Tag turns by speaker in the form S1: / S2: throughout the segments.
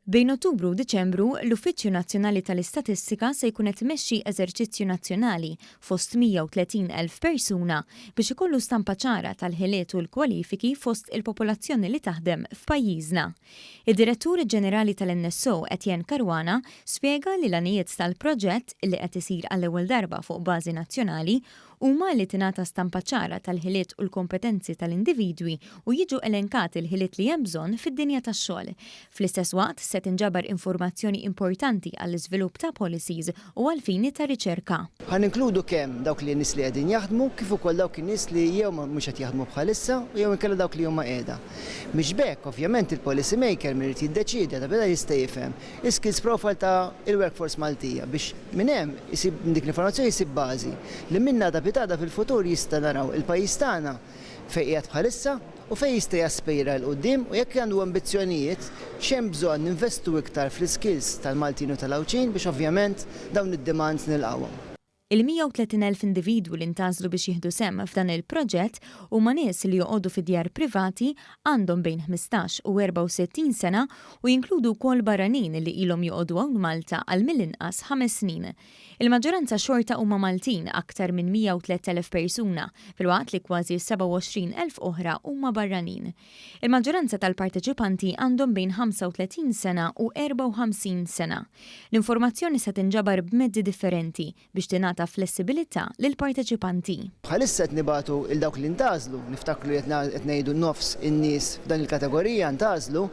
S1: Bejn Ottubru u Diċembru, l-Uffiċċju Nazzjonali tal-Istatistika se jkun qed imexxi eżerċizzju nazzjonali fost 130,000 persuna biex ikollu stampa ċara tal-ħiliet u l-kwalifiki fost il-popolazzjoni li taħdem f'pajjiżna. Id-Direttur Ġenerali tal-NSO Etienne Caruana spjega li l-għanijiet tal-proġett, li qed isir għall-ewwel darba fuq bażi nazzjonali, huma li tingħata stampa ċara tal-ħiliet u l-kompetenzi tal-individwi u jiġu elenkati l-ħiliet li hemm bżonn fid-dinja tax-xogħol. Fl-istess waqt se tinġabar informazzjoni importanti għall-iżvilupp ta' policies u għall-fini ta' riċerka.
S2: Ħa ninkludu kemm dawk li nies li qegħdin jaħdmu kif ukoll dawk in-nies li jew mhux qed jaħdmu bħalissa u jew inkella dawk li huma qiegħda. Biex b'hekk, ovvjament, il-policy maker min irid jiddeċiedi għada b'għada jista' jifhem is-skills profile ta' il-workforce Maltija biex minn hemm isib minn dik l-informazzjoni jsib bażi li minnha għada pitgħada fil-futur jista' naraw il-pajjiż tagħna fejn qiegħed bħalissa u fejn jista' jaspira 'l quddiem u jekk għandu ambizzjonijiet x'hemm bżonn ninvestu iktar fl-iskills tal-Maltin u tal-Għawdxin biex ovvjament dawn id-demands nilqgħuhom.
S1: Il-130,000 individwu li ntgħażlu biex jieħdu sehem f'dan il-proġett huma nies li joqogħdu fi djar privati, għandhom bejn 15 u 64 sena u jinkludu wkoll barranin li ilhom joqogħdu hawn Malta għal mill-inqas ħames snin. Il-maġġoranza xorta huma Maltin, aktar minn 103,000 persuna, filwaqt li kważi 27,000 oħra huma barranin. Il-maġġoranza tal-parteċipanti għandhom bejn 35 sena u 54 sena. L-informazzjoni se tinġabar b'mezzi differenti biex tingħata flessibilità lill-parteċipanti.
S2: Bħalissa qed nibagħtu 'l dawk li ntgħażlu, niftakru li qed ngħidu nofs in-nies f'dan il-kategorija ntgħażlu,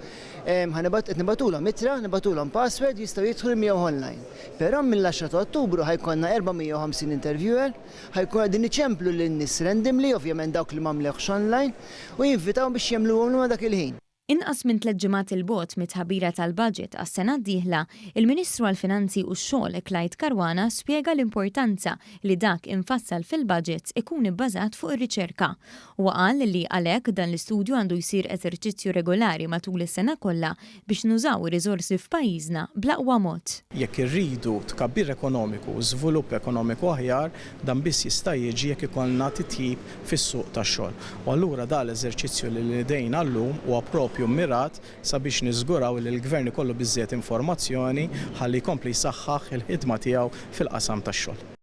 S2: ħa nibgħat qed nibagħtulhom ittra, nibagħtulhom password jistgħu jidħlu miegħu online. Però mill-għaxra ta' Ottubru ħa jkollna 450 interviewer, ħa jkunu qegħdin iċemplu lin-nies randomly, ovvjament dawk li m'għamlewhx online, u jinvitawhom biex jagħmluhom huma dak il-ħin.
S1: Inqas minn tliet ġimgħat 'il bogħod mit-tħabbira tal-budget għas-sena d-dieħla, il-Ministru għall-Finanzi u x-Xogħol Clyde Caruana spjega l-importanza li dak imfassal fil-budgets ikun ibbażat fuq ir-riċerka. Huwa qal li għalhekk dan l-istudju għandu jsir eżerċizzju regolari matul is-sena kollha biex nużaw ir-riżorsi f'pajjiżna bl-aqwa mod.
S3: Jekk irridu tkabbir ekonomiku u żvilupp ekonomiku aħjar, dan biss jista' jiġi jekk ikollna titjib fis-suq tax-xogħol. U allura dan l-eżerċizzju li nidejna llum huwa proprju mmirat sabiex niżguraw li l-Gvern ikollu biżżejjed informazzjoni ħalli jkompli jsaħħaħ il-ħidma tiegħu fil-qasam tax-xogħol.